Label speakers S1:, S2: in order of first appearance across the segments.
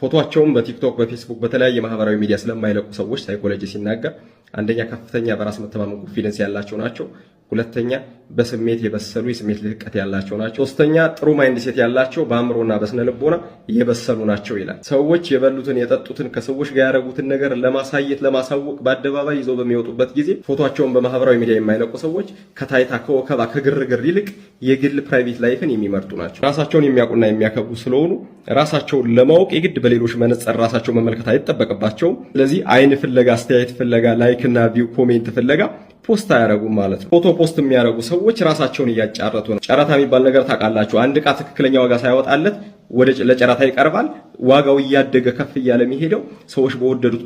S1: ፎቶቸውን በቲክቶክ፣ በፌስቡክ፣ በተለያየ ማህበራዊ ሚዲያ ስለማይለቁ ሰዎች ሳይኮሎጂ ሲናገር አንደኛ ከፍተኛ በራስ መተማመን confidence ያላቸው ናቸው። ሁለተኛ በስሜት የበሰሉ፣ የስሜት ልህቀት ያላቸው ናቸው። ሶስተኛ ጥሩ mindset ያላቸው፣ በአእምሮና በስነ ልቦና የበሰሉ ናቸው ይላል። ሰዎች የበሉትን፣ የጠጡትን፣ ከሰዎች ጋር ያደረጉትን ነገር ለማሳየት፣ ለማሳወቅ በአደባባይ ይዘው በሚወጡበት ጊዜ ፎቶቸውን በማህበራዊ ሚዲያ የማይለቁ ሰዎች ከታይታ፣ ከወከባ፣ ከግርግር ይልቅ የግል private life ን የሚመርጡ ናቸው። ራሳቸውን የሚያውቁና የሚያከብሩ ስለሆኑ ራሳቸውን ለማወቅ የግድ በሌሎች መነጽር ራሳቸው መመልከት አይጠበቅባቸውም። ስለዚህ አይን ፍለጋ፣ አስተያየት ፍለጋ፣ like እና view፣ comment ፍለጋ post አያደርጉም ማለት ነው። ፎቶ post የሚያደርጉ ሰዎች ራሳቸውን እያጫረቱ ነው። ጨረታ የሚባል ነገር ታውቃላችሁ። አንድ ዕቃ ትክክለኛ ዋጋ ሳይወጣለት ወደ ለጨረታ ይቀርባል። ዋጋው እያደገ ከፍ እያለ የሚሄደው ሰዎች በወደዱት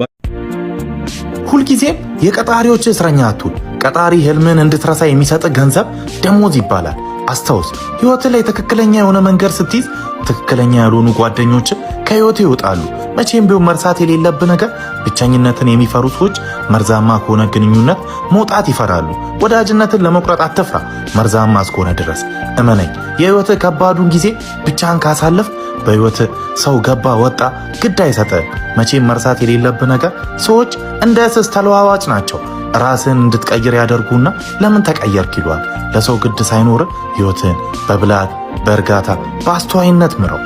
S2: ሁልጊዜም የቀጣሪዎች እስረኛ አትሁን። ቀጣሪ ህልምን እንድትረሳ የሚሰጥ ገንዘብ ደሞዝ ይባላል። አስታውስ፣ ህይወት ላይ ትክክለኛ የሆነ መንገድ ስትይዝ ትክክለኛ ያልሆኑ ጓደኞች ከህይወት ይወጣሉ። መቼም ቢሆን መርሳት የሌለብህ ነገር ብቸኝነትን የሚፈሩ ሰዎች መርዛማ ከሆነ ግንኙነት መውጣት ይፈራሉ። ወዳጅነትን ለመቁረጥ አትፍራ፣ መርዛማ እስከሆነ ድረስ። እመነኝ፣ የህይወትህ ከባዱን ጊዜ ብቻህን ካሳለፍ በህይወት ሰው ገባ ወጣ ግድ አይሰጥህም። መቼም መርሳት የሌለብህ ነገር ሰዎች እንደ እስስት ተለዋዋጭ ናቸው። ራስህን እንድትቀይር ያደርጉና ለምን ተቀየርክ ይሏል። ለሰው ግድ ሳይኖር ህይወትህን በብልሃት፣ በእርጋታ፣ በአስተዋይነት ምረው።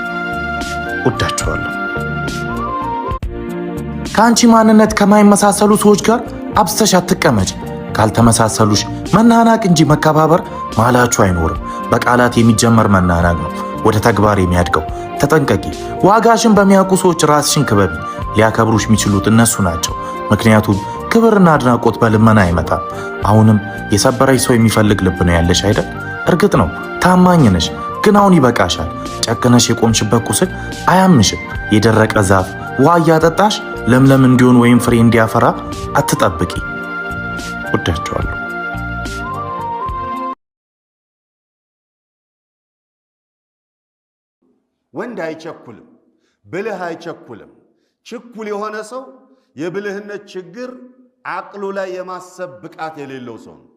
S2: ወዳችኋለሁ። ከአንቺ ማንነት ከማይመሳሰሉ ሰዎች ጋር አብዝተሽ አትቀመጭ። ካልተመሳሰሉሽ መናናቅ እንጂ መከባበር መሃላችሁ አይኖርም። በቃላት የሚጀመር መናናቅ ነው ወደ ተግባር የሚያድገው። ተጠንቀቂ። ዋጋሽን በሚያውቁ ሰዎች ራስሽን ክበቢ። ሊያከብሩሽ የሚችሉት እነሱ ናቸው። ምክንያቱም ክብርና አድናቆት በልመና አይመጣም። አሁንም የሰበረሽ ሰው የሚፈልግ ልብ ነው ያለሽ አይደል? እርግጥ ነው ታማኝ ነሽ፣ ግን አሁን ይበቃሻል። ጨክነሽ የቆምሽበት ቁስል አያምሽም። የደረቀ ዛፍ ውሃ እያጠጣሽ ለምለም እንዲሆን ወይም ፍሬ እንዲያፈራ አትጠብቂ። ወዳቸዋለሁ።
S3: ወንድ አይቸኩልም፣ ብልህ አይቸኩልም። ችኩል የሆነ ሰው የብልህነት ችግር አቅሉ ላይ የማሰብ ብቃት የሌለው ሰው ነው።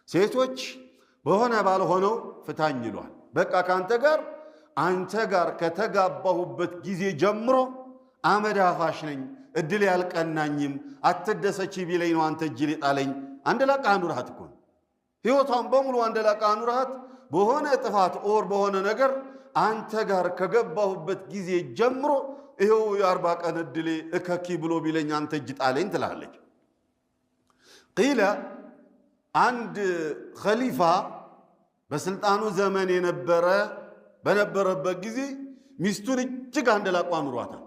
S3: ሴቶች በሆነ ባልሆነው ፍታኝ ይሏል። በቃ ከአንተ ጋር አንተ ጋር ከተጋባሁበት ጊዜ ጀምሮ አመድ አፋሽ ነኝ፣ እድል ያልቀናኝም፣ አትደሰቺ ቢለኝ ነው አንተ እጅ ሊጣለኝ። አንድ ላቃ አኑርሃት እኮ ነው ህይወቷን በሙሉ አንድ ላቃ አኑርሃት በሆነ ጥፋት or በሆነ ነገር አንተ ጋር ከገባሁበት ጊዜ ጀምሮ ይኸው የ40 ቀን እድሌ እከኪ ብሎ ቢለኝ አንተ እጅ ጣለኝ ትላለች። قيل አንድ ኸሊፋ በስልጣኑ ዘመን የነበረ በነበረበት ጊዜ ሚስቱን እጅግ አንደላቋ ኑሯታል።